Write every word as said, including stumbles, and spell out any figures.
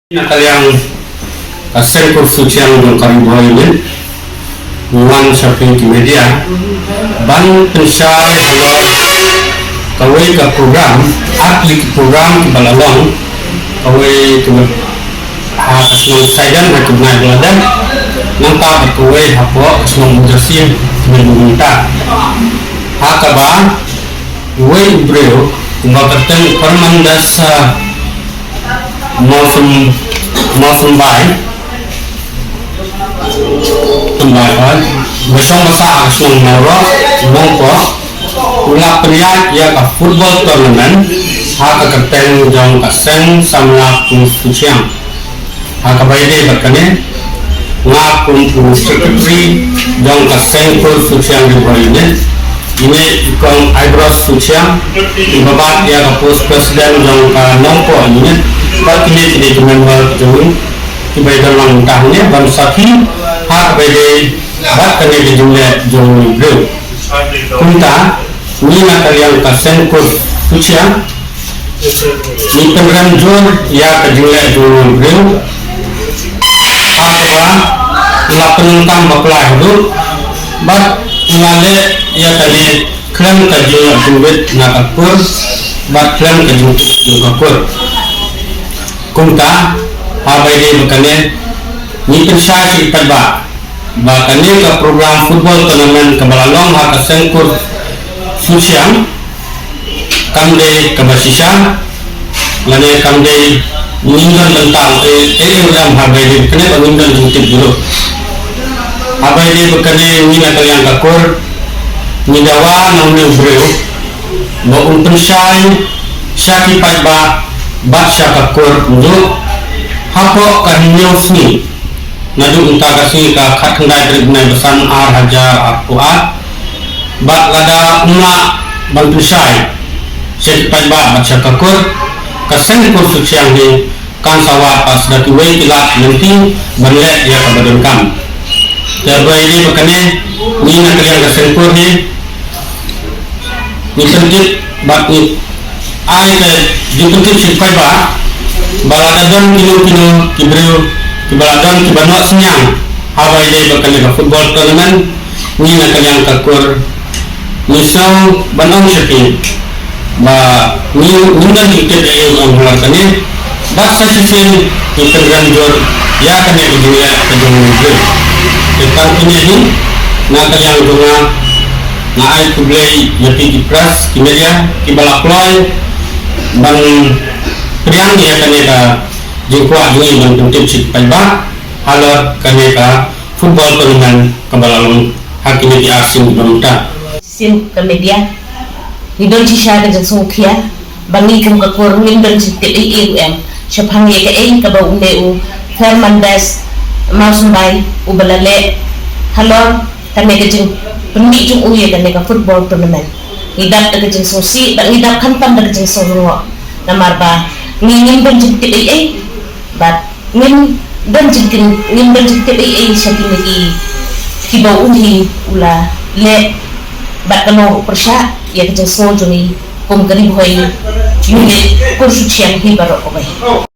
Na ka liang ka Seng Kur Suchiang jong ka Ri Bhoi Unit, ngi wan sha phi ki media ban pynshai halor kawei ka program, ar tylli ki program kiba la long, kawei kaba ha ka shnong Saidan ha ka bnai ba la dep, nangta bad kawei hapoh ka shnong Umjasi mynta. Ha kaba uwei u briew uba kyrteng Parmandas, ah, Mawsum, Mawsumbai, Sumbai, oi, ba shong ba sah ha ka shnong Mawroh, Nongpoh, u la pynïaid ïa ka football tournament ha ka kyrteng jong ka Seng Samla Kur Suchiang. Ha kaba ïadei bad kane, nga kum u secretary jong ka Seng Kur Suchiang Ri Bhoi Unit, ine i kong Aibros Suchiang, iba bat ïa ka post president jong ka Nongpoh Unit, bad kine kine ki member jong ngi kiba ïadon lang mynta hangne ban sakhi ha kaba ïadei bad kane ka jingleh jong u briew. Kumta, ngi na ka liang ka Seng Kur Suchiang, ngi pynrem jur ïa ka jingleh jong u briew. Ha kaba la pyndonkam bapla haduh bad la leh ïa kane khlem ka jingïoh jingwit na ka kur bad khlem ka jingtip jong ka kur. Kumta, ha ba ïadei bad kane, ngi pynshai sha ki paidbah ba kane ka program football tournament kaba la long ha ka Seng Kur Suchiang kam dei kaba shisha, lane kam dei ngim don bynta ei ei ruh em, ha ba ïadei bad kane ba ngim don jingtip ruh. Ha ba ïadei bad kane, ngi na ka liang ka kur ngi dawa na une u briew ba un pynshai sha ki paidbah bad sha ka kur, ngi hapoh ka hynñiew sngi, naduh mynta ka sngi ka khatkhyndai tarik bnai ba san ar hajar arphew ar, bad lada um lah ban pynshai sha ki paidbah bad sha ka kur, ka Seng Kur Suchiang hi kan sa wad pat da kiwei ki lad lynti ban leh ïa kaba donkam. Te ha ba ïadei bad kane, ngi na ka liang ka Seng Kur hi ngi pyntip bad ngi ai ka jingpyntip sha ki paidbah ba lada don kino kino ki briew kiba la don kiba noh synñiang ha ba ïadei bad kane ka football tournament, ngi na ka liang ka kur ngi sngew ban ong sha phi ba ngi, ngim don jingtip ei ei ruh em halor kane, bad sa shisien ngi pynrem jur ïa kane ka jingleh ka jong u briew. Te tang kine hi, na ka liang jong nga, nga ai khublei ïa phi ki press, ki media kiba la kloi ban pdiang ïa kane ka jingkwah jong ngi ban pyntip sha ki paidbah halor kane ka football tournament kaba la long ha kine ki ar sien kiba mynta. Shisien ka media, ngi don shisha ka jingsngewkhia ba ngi kum ka kur ngim don jingtip ei ei ruh em shaphang ïa kaei kaba une u Fernandes Mawsumbai uba la leh halor kane ka jingpynmih jong u ïa kane ka football tournament. Ngi dap da ka jingsngewsih bad ngi dap khamtam da ka jingsngew lyngngoh, namar ba ngi ngim don jingtip ei ei bad ngim don jingtip, ngim don jingtip ei ei sha kine ki, kiba u hi u la leh, bad ka long ruh pyrshah ïa ka jingsngew jong ngi kum ka Ri Bhoi Unit Kur Suchiang hi baroh kawei.